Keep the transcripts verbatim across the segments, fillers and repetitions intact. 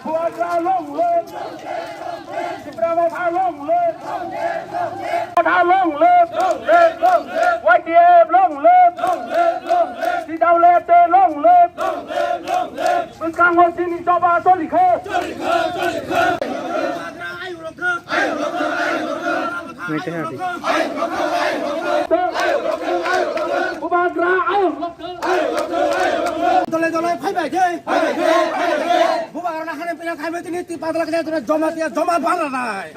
Bubagra long live! Tipra Motha long live! Motha long live! Y T F long live! Sitaulete long live! Bwskango chini choba cholikha! Bubagra ayuk! Dole dole phaibai khe. Bubagra na hane pina khaibai tini ti padla khe joma tiya joma bana nai.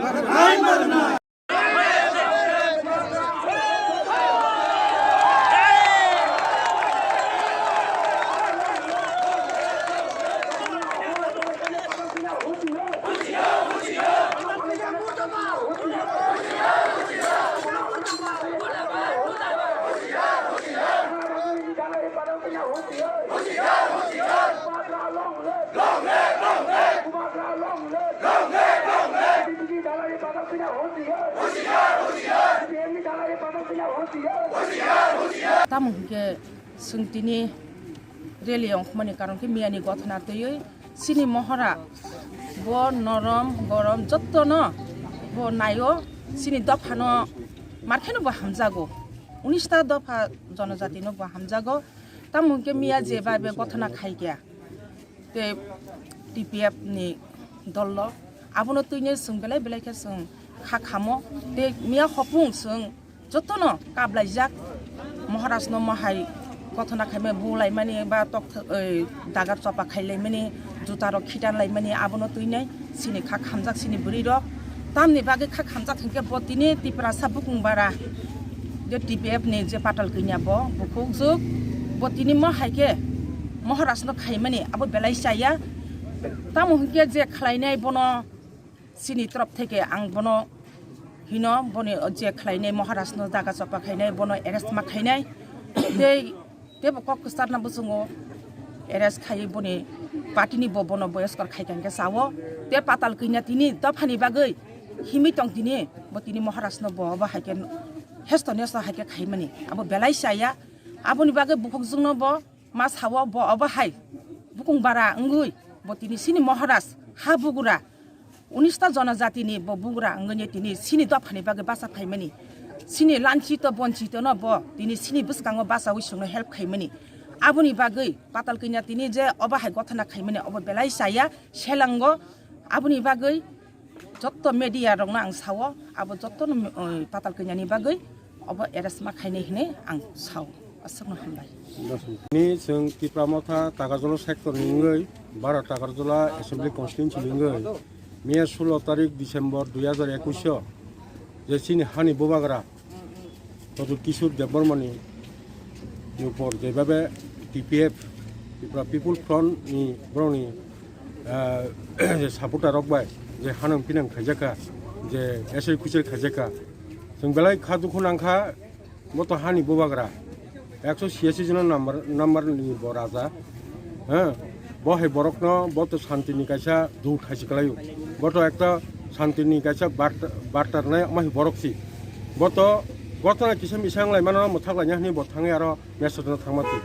Tamo hwnkhe chwng tini rally ongkhormani karon khe miyani gothona twiwi chini mohora bo norom gorom jottono bo naio, chini dophano markheno bo hamjago, unista dopha jonojatino bo hamjago. Tamo hwnkhe miya je bai bai gothona khaikha tei T P F ni dollo, abono twino chwng belai belai khe chwng kha khamo tei miya hopung chwng jotono kaplaijak, Maharajno mohai gothona khaimani bulaimani ba tok, oi, dagar chopa khailaimani, jutarok khitanlaimani, abono twinai chini kha khamjak chini bwrwirok. Tamni bagwi kha khamjak hinkhe bo tini Tiprasa bukung bara je T P F ni je patal kanya bo bukhuk juk, bo tini mohai khe Maharajno khaimani abo belai chaya. Tamo hinkhe je khlainai bono chini torop theke ang bono hino, boni je khlainai Maharajno daga chopa khainai bono arrest ma khainai. Tei tebo kok kwcharna bwswngo arrest khai boni party ni bo bono boyoskor khai kha hinkhe sao. Te patal kanya tini dophani bagwi himwi tong tini bo tini Maharajno bo obo hai khe hesto nesto hai khe khaimani abo belai chaya. Aboni bagwi bukhukjwkno bo ma sao bo obo hai bukung bara wngwi bo tini chini Maharaj ha bugra unista jonojatini bo bugra wngwi tini chini dophani bagwi bacha phaimani, chini lanchito bonchitono bo tini chini bwskango bachawi chwngno help khaimani. Aboni bagwi patal kanya tini je obo hai gothona khaimani obo belai chaya selango. Aboni bagwi jotto media rokno ang sao, abo jottono, oi, patal kanyani bagwi obo arrest ma khainai hinwi ang sao. Aswkno hambai. Ni chwng Tipra Motha Takarjala sector ni wngwi, baro Takarjala Assembly Constituency ni wngwi, miya sulo tarik December dui hajar ekwis o je chini hani bubagra Pradyot Kishore Debbarma ni upor jebhabe T P F, Tripura People Front ni borokni, ah, je supporter rok bai je hanang pinang khaijakha, je esel khuisel khaijakha, chwng belai kha dukhu nangkha, bo to hani bubagra, ekso siyasi jona number, number ni bo raja. He, bo hai borokno bo to santini kaisa dut hai se kwlaio. Bo to ekta santini kaisa bart-, bartarnai omo hai borok si. Bo to gotona kisa misa wnglaimano mwthak laina hwnwi bo thangwi aro message no thangma twi.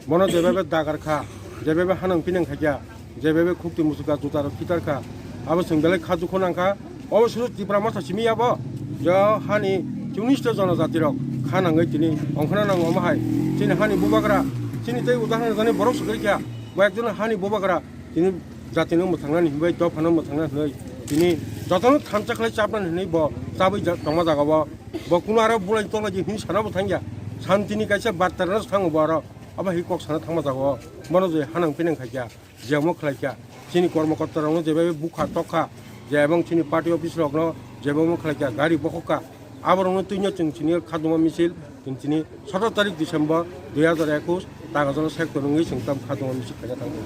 Bono jebebe dagar kha, jebebe hanang pinang khaikha, jebebe khukti muchukha, juta rok khitar kha. Abo chwng belai kha dukhu nangkha. Obo suru Tipra Motha simi ya bo. Jo hani chunista jonojati rok kha nangwi tini ongkhorna nango omo hai. Chini hani bubagra, chini tei udahoron jani borok swkirkha. Bo ekjon hani bubagra tini jatino mwthangnani hinwi dophano mwthangna hinwi tini jotono thansa khlai chapnani hinwi bo chabwi ja-, tongma jaga o. Bo kuno aro bulai tonglaidi hinwi sana bo thangya. Santini kaisa bartarano thango bo aro. Abo hai kok sana thangma jaga o. Bono je hanang pinang khaikha. Je omo khlaikha, chini kormokorta rokno jebebe bukha tokha, je ebong chini party office rokno jebebe omo khlaikha, gari bokhokha, aborokno twino chwng chini khaduma misil, chwng chini sotor tarik December dui hajar ekwis Takarjala sector wngwi chwng tam khaduma misil khaina thangkha.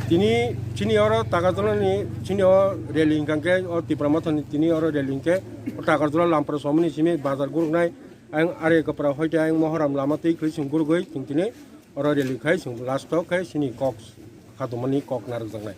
Tini chini oro Takarjala ni chini o rally hwnkha khe o Tipra Motha ni tini oro rally hwnkhe o Takarjala Lampra somoni simi bazar guruknai ayang are kwpra hoite ayang Mohoram lama twi khwlwi chwng gurugwi chwng tini oro rally khai chwng last o khai chini kok khatumani kok narwkjaknai.